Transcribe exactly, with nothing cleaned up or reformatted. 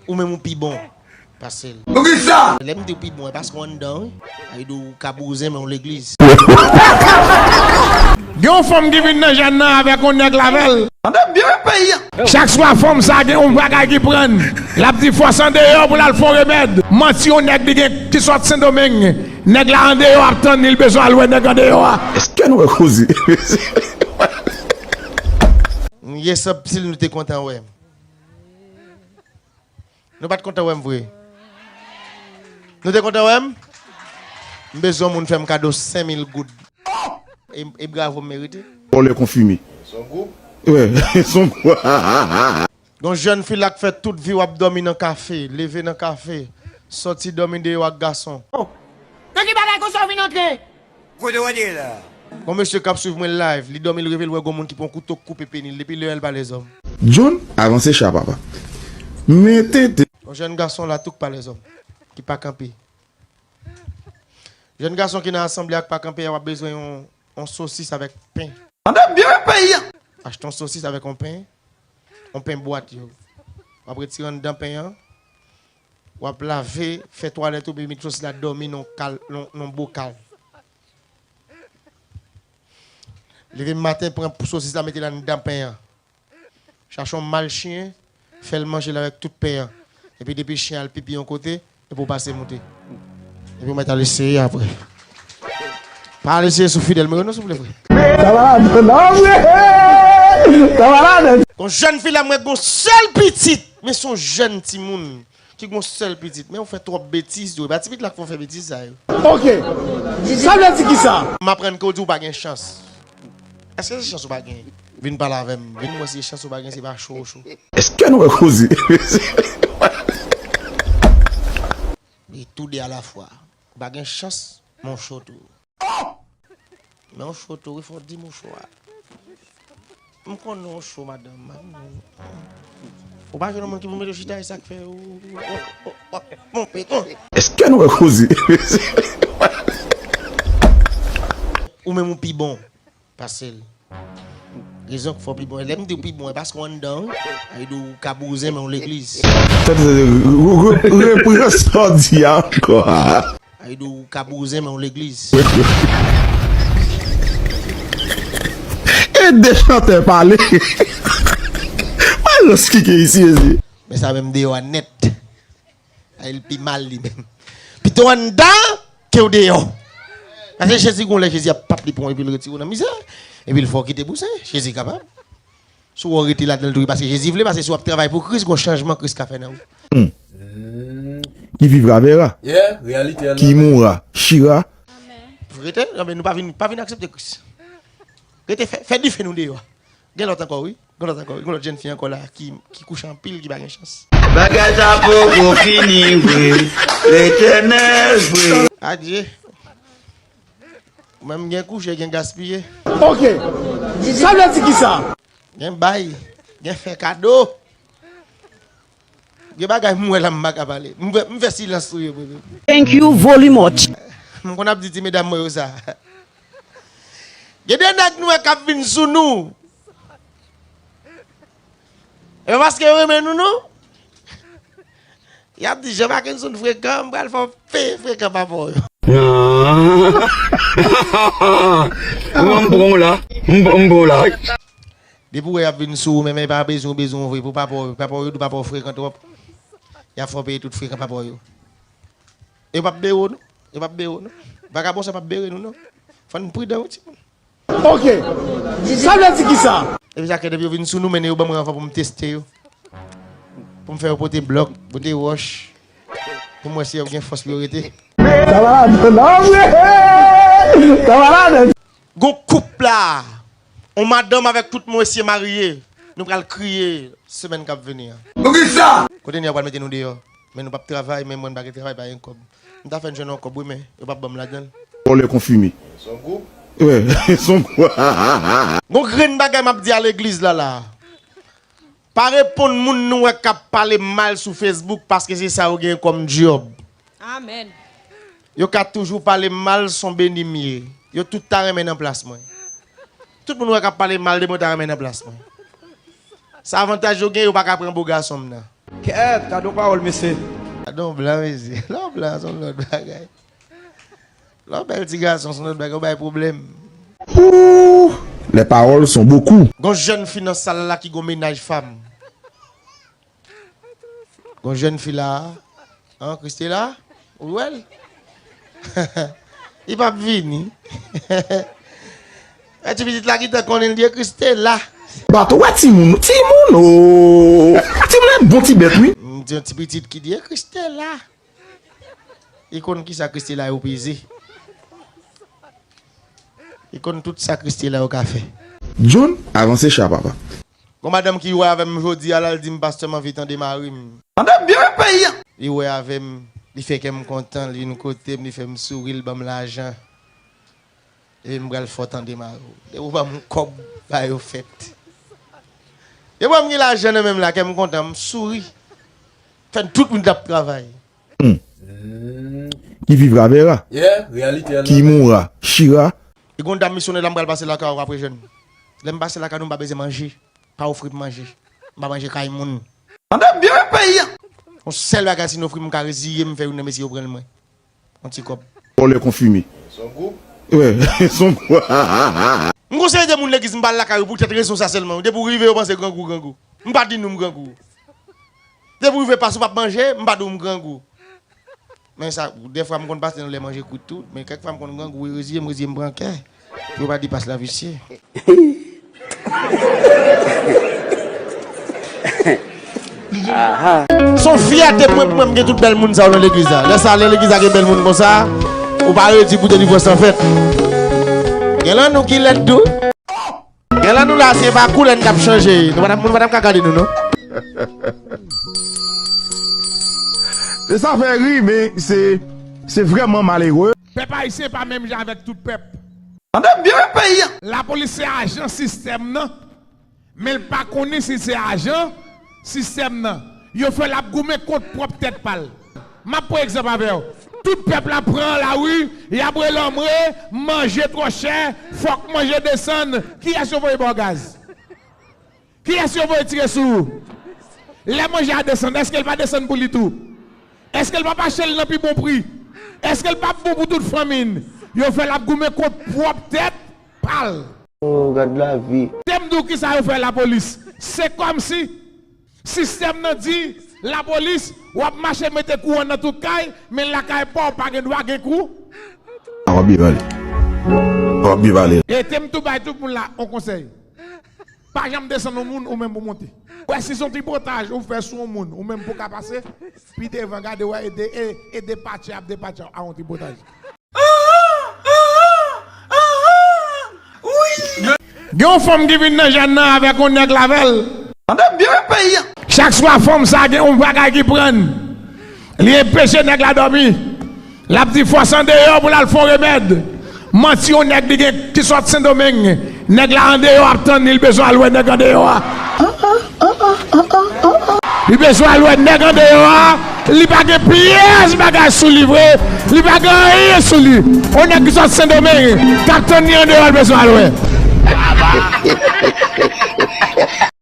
Ou menm ou pi bon pase l. Poukisa? Lè m di w pi bon, e paske w anndan, wi. Sa vle di w ka bouzen men w legliz. Gen yon fanm ki vin nan jèn nan avèk yon nèg l avè l. Tande byen peyi a. Chak swa fanm sa gen yon bagay ki pran l. L ap di fòs andeyò pou l al fè yon remèd. Manti yon nèg li gen ki sot Sendomeng. Nèg la andeyò ap tann li, l bezwen al wè nèg andeyò a. Èske nou wè koze? Yes up, si nou te kontan wè m. Nou pa t kontan wè m vre. Nou te kontan wè m? M bezwen yon moun fè m kado senk mil goud. E, e bravo m merite. Vòlè konfime. Son gwoup. Wi, son gwoup. Gon jèn fi la k fè tout vi w ap dòmi nan kafe, leve nan kafe, sòti dòmi deyò ak gason. Nan ki bagay konsa w vin antre? Kote w antre la? Gon mesye k ap swiv mwen live, li dòmi l reve l wè gon moun ki pran kouto k koupe peni l depi lè a l pa lèzòm. John, avanse cha papa. Men tenten. Yon jèn gason la tou k pa lèzòm, ki pa kanpe. Jèn gason ki nan asanble a k pa kanpe a, w ap bezwen yon, yon sosis avèk pen. Tande byen peyi a. Achte yon sosis avèk yon pen, yon pen bwat yo. W ap retire anndan pen an, w ap lave, fè twalèt ou, epi met sosis la dòmi nan kal, nan, nan bokal. Leve maten, pran sosis la, mete l anndan pen an. Chache yon mal chen, fè l manje l avèk tout pen an. Epi depi chen al pipi yon kote, epi w pase moute. Epi w mèt al eseye apre. Pa al eseye sou Fidèl Mero non, souple, frè. Sa malad, non, frè. Sa malad. Gon jèn fi la, mwen gon sèl pitit, men se yon jèn timoun ki gon sèl pitit, men ou fè twòp betiz tou. E pa ti pitit la k fè w fè betiz sa yo. Ok. Sa vle di kisa? M aprann ke w di w pa gen chans. Èske se chans ou pa gen? Vin pale avè m. Vin wè si se chans ou pa gen, se pa cho ou cho. Èske nou wè koze? E tou de alafwa. Ou pa gen chans, men w cho tou. Men w cho tou, wi, fò w di m ou cho a. M konnen w cho, madanm. Ou pa jwenn yon moun ki pou mete w chita, e sa k fè ou, ou, ou, ou, ou, ou, ou, ou, Èske nou wè koze? Ou menm ou pi bon pase l. Rezon k fè w pi bon. Lè m di w pi bon, e paske w anndan, wi. Sa vle di w ka bouzen men w legliz. Tande, re- re- repran sa w di a ankò. Sa vle di w ka bouzen men w legliz. E de chantè pale. Malòs ki gen isi, isi. Men sa menm deyò a nèt. Ay, li pi mal li menm. Pito w anndan ke w deyò. Paske Jezi gon lè Jezi ap pap li pran w epi l retire w nan mizè. Epi l fè w kite bouzen. Jezi kapab. Si w rete ladan l tou, paske Jezi vle, paske si w ap travay pou Kris, gon chanjman Kris ka fè nan ou. Qui vivra verra. Yeah, réalité. Qui mourra chira. Rete, non, men nou pa vin, pa vin aksepte Kris. Rete fè, fè dife nou deyò. Gen lòt ankò, wi. Gen lòt ankò, wi. Gen lòt jèn fi ankò la ki, ki kouche anpil, ki pa gen chans. Bagay sa poko fini vre. Letènèl vre. Adye. Ou menm gen kouche, gen gaspiye. Ok. Sa vle di kisa? Gen bay, gen fè kado. Gen bagay m wè la m pa ka pale. M fè, m fè silans sou yo, bebe. Thank you very much. M konn ap di ti medam mwen yo sa. Gen de nèg nou wè k ap vin sou nou. E pa paske yo renmen nou, non. Y ap di, Jean Mackenson frekan, m pral fè w peye frekan pa pa w yo. Nan. Mwen m pran w la. M m pran w la. Depi w wè y ap vin sou ou, men, men pa bezwen, bezwen w vre pou pa pa w yo. Pa pa w yo di pa pa w frekan twòp. Y ap fè w peye tout frekan pa pa w yo. Yo p ap bere w, non. Yo p ap bere w, non. Vagabon sa p ap bere nou, non. Fò n pridan, wi, timoun. Ok. Sa vle di kisa? Epi sa ke depi yo vin sou nou, men yo ban mwen anvan pou m teste yo. Pou m fè yo pote blòk, pote wòch. Pou m wè si y ap gen fòs pou yo rete. Sa malad, non, frè. Sa malad. Gon koup la. On madanm avèk tout mesye marye. Nou pral kriye semèn k ap vini an. Poukisa? Kote n ye a pral mete nou deyò. Men nou p ap travay, men mwen m pa gen travay, pa gen kòb. M ta fè n jwenn yon kòb, wi, men yo p ap ban m ladan l. Vòlè konfime. Wi, son gwoup. Gon grenn bagay m ap di a legliz la la. Pa reponn moun nou wè k ap pale m mal sou Facebook paske se sa yo gen kòm djòb. Amèn. Yo ka toujou pale m mal, son beni m ye. Yo tout ta renmen nan plas mwen. Tout moun wè k ap pale m mal de mwen ta renmen nan plas mwen. Sa avantaj yo gen, yo pa ka pran bo gason m nan. Kèt, gade yon pawòl, mesye. Gade yon blan, mesye. Lè w blan, se yon lòt bagay. Lè w bèl ti gason, se yon lòt bagay, ou bay pwoblèm. Ooh, les paroles sont beaucoup. Gon jèn fi nan sal la ki gon mennaj fanm. Gon jèn fi la, an, Christela, ou wè l? Li p ap vini. Wè ti pitit la gentan konnen l ye Christela. Bato, wè timoun, timoun, ooh. Timoun e bon ti bèt, wi. M di yon ti pitit ki di e Christela. Li konn kisa Christela yo peze. Li konn tout sa Christela yo ka fè. John, avanse cha papa. Gon madanm ki wè avè m jodi a la, l di m pastè m anvi tande mari m. Tande byen wi peyi a. Li wè avè m, li fè kè m kontan, li vin kote m, li fè m souri, li ban m lajan. Epi m pral fè w tande mari w. Depi w ban m yon kòb, bagay yo fèt. Depi w wè m gen lajan nan men m la, kè m kontan, m souri. Fè n tout moun t ap travay. Hum. Ki vivra vera. Ki moura chira. E gon dam misyonè la m pral pase lakay ou apre jèn. Lè m pase lakay nou m pa bezwen manje. Pa ofri m manje. M pa manje kay moun. Tande byen wi peyi a. Yon sèl bagay si n ofri m m ka reziye m fè youn nan mesye yo pran l mwen. Yon ti kòb. Vòlè konfime. Son gwoup. Wi, son gwoup. M konseye de moun legliz m pa al lakay yo poutèt rezon sa sèlman wi. Depi w rive yo panse grangou grangou. M pa di nou m grangou. Depi w rive pase w p ap manje, m pa di w m grangou. Men sa, dèfwa m konn pase nan lè manje kwit tou, men kèk fwa m konn grangou, wi, reziye m, reziye m pran kè. Pou yo pa di pas la visye. Se yon fyète pou mwen pou mwen m gen tout bèl moun sa yo nan legliz la. Lè sa, lè legliz la gen bèl moun konsa, ou pa redi pou delivrans lan fèt. Gen lan nou ki lèd tou. Gen lan nou la se pa koulè n t ap chanje. Nou pa t ap moun pa t ap ka gade nou non. E sa fè ri men se se vrèman malere. Pèp ayisyen pa menm jan avèk tout pèp. Tande m byen wi peyi a. Lapolis se ajan sistèm nan, men l pa konnen si se ajan sistèm nan. Yo fè l ap goumen kont pwòp tèt pa l. M ap pran egzanp avè w. Tout pèp la pran lari, y ap rele anmwe, manje twò chè, fòk manje desann. Kiyès yo voye ba w gaz? Kiyès yo voye tire sou ou? Lè manje a desann, èske l pa desann pou li tou? Èske l p ap achte l nan pi bon pri? Èske l p ap bon pou tout fanmi n? Yo fè l ap goumen kont pwòp tèt pa l. Oh, gad lavi. Kite m di w kisa yo fè lapolis. Se kòmsi sistèm nan di lapolis w ap mache mete kouran nan tout kay, men lakay pa w pa gen dwa gen kou. W ap byen pale. W ap byen pale. Kite m tou bay tout moun la yon konsèy. Pa janm desann yon moun ou menm pou monte. Ou wè si se yon tripotaj ou fè sou yon moun ou menm pou ka pase, pi devan gade wè e de e e depatche ap depatche a yon tripotaj. Gen yon fanm ki vin nan jèn nan avèk yon nèg l avè l. Tande byen wi peyi a. Chak swa fanm sa gen yon bagay ki pran l. Li enpeche nèg la dòmi. L ap di fòs andeyò pou l al fè yon remèd. Manti yon nèg li gen ki sot Sendomeng. Nèg la andeyò ap tann li, li bezwen al wè nèg andeyò a. Li bezwen al wè nèg andeyò a. Li pa gen pyès bagay sou li vre. Li pa gen anyen sou li. Yon nèg ki sot Sendomeng k ap tann li andeyò a, li bezwen al wè.